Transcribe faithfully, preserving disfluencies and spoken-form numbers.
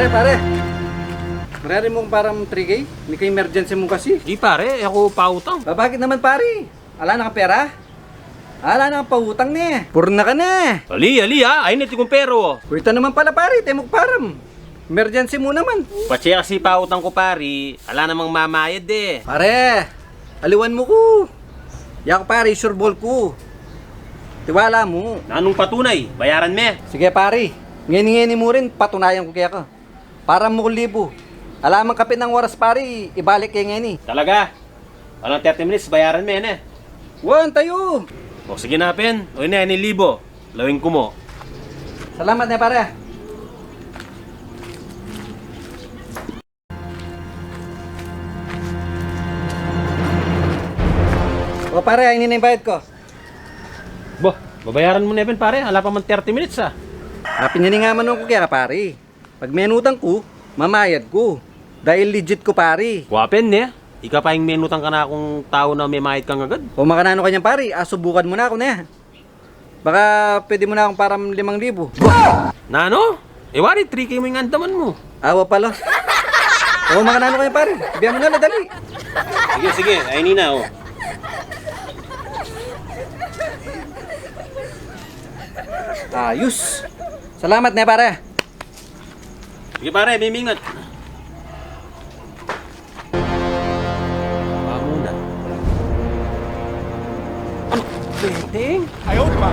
Eh, pare. Marari mu kung param three K? Ini ka emergency mu kasi. Di, pare, e ku pautang. Ba, bakit naman, pare? Ala na kang pera? Ala na kang pautang, ne? Purun na ka, ne? Ali, ali, a. Ay, neti kung pera, o. Kuwita naman pala, pare, temuk param. Emergency mu naman. Patse kasi pautang ku, pare. Ala namang mamayad, e. Pare, aliwan mu ku. Yaku, pare, sure ball ku. Tiwala mu. Nanung patunay? Bayaran me. Sige, pare. Ngeni-ngeni mu rin, patunayan ku keka. Param mu kung libu. Ala mang kapin nang oras, pare, ibalik ke ngeni. Talaga? Alang thirty minutes, bayaran me, ne? Wan, tayu. O, sige na pin. O, ini, ini libu. Lawing ku mu. Salamat, ne, pare. O, pare, ini na ing bayad ku. Bo, babayaran mu ne pin, pare. Ala pa mang thirty minutes, a. Apin ini nga, manung ku keka, pare. Pag menutang ku, mamayad ku. Dahil legit ku, pare. Wa pin, ne? Ika pa ing menutang kanakung tau na memayad kang agad? O, makananu ka niyan, pare? Asubukan mu na ku, ne? Baka pwede mu na kung param limang libu. Nanu? E, wari, three K mu ing andaman mu. Awa pala. O, makananu ka niyan, pare? Bigyan mu na la, dali. Sige, sige. Ay, ini na, o. Ayus. Salamat, ne, pare. Sige, pare, mimingat. Baka muna. Ano? Dating? Ayaw, di ba?